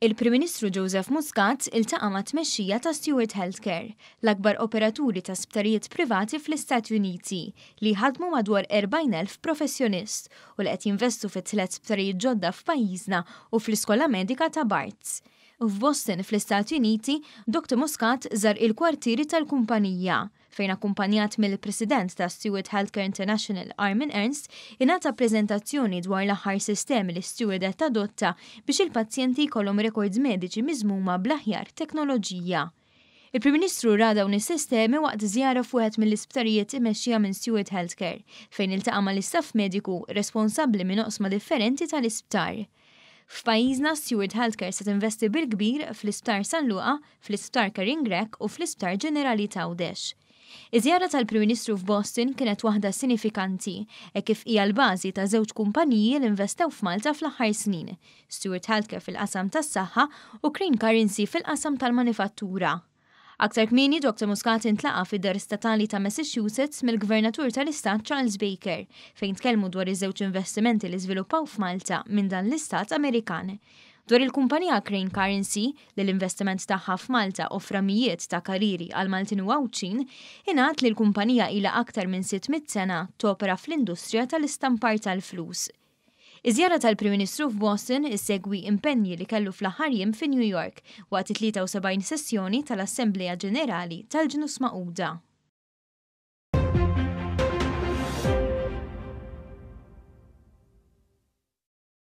Il-Prim Ministru Joseph Muscat iltaqa' mat-tmexxija ta' Steward Healthcare, l-akbar operaturi ta' sptarijiet privati fl-Istati Uniti, li jħaddmu madwar 40,000 professjonist u li qed jinvestu fi tliet sptarijiet ġodda f'pajjiżna u fl-Iskola Medika ta' Barts. F'Boston, fl-Istati Uniti, Dr Muscat żar il-kwartieri tal-kumpanija, fejn akkumpanjat mill-President ta' Steward Healthcare International Armin Ernst ingħata preżentazzjoni dwar l-aħħar sistemi li Steward qed tadotta biex il-pazjenti jkollhom rekords mediċi miżmuma bl-aħjar teknoloġija. Il-Prim Ministru ra dawn is-sistemi waqt żjara f'wieħed mill-isptarijiet imexxija minn Steward Healthcare, fejn iltaqa' mal-istaff mediku responsabbli minn oqsma differenti tal-isptar. F'pajjiżna, Steward Healthcare se tinvesti bil-kbir fl-Isptar San Luqa, fl-Isptar Karin Grech u fl-Isptar Ġenerali t'Għawdex. Iż-żjara tal-Prim Ministru f'Boston kienet waħda sinifikanti, hekk kif hija l-bażi ta' żewġ kumpaniji li nvestew f'Malta fl-aħħar snin, Steward Healthcare fil-qasam tas-saħħa u Crane Currency fil-qasam tal-manifattura. Aktar kmieni, Dr Muscat intlaqa' fid-Dar Statali ta' Massachusetts mill-Gvernatur tal-Istat Charles Baker, fejn tkellmu dwar iż-żewġ investimenti li żviluppaw f'Malta minn dan l-istat Amerikan. Dwar il-kumpanija Crane Currency, li l-investiment tagħha f'Malta offra mijiet ta' karrieri għal Maltin u Għawdxin, ingħad li l-kumpanija ilha aktar minn 600 sena topera fl-industrija tal-istampar tal-flus. Iż-żjara tal-Prim Ministru f'Boston issegwi impenji li kellu fl-aħħar jiem fi New York waqt it-73 sessjoni tal-Assemblea Ġenerali tal-Ġnus Magħquda.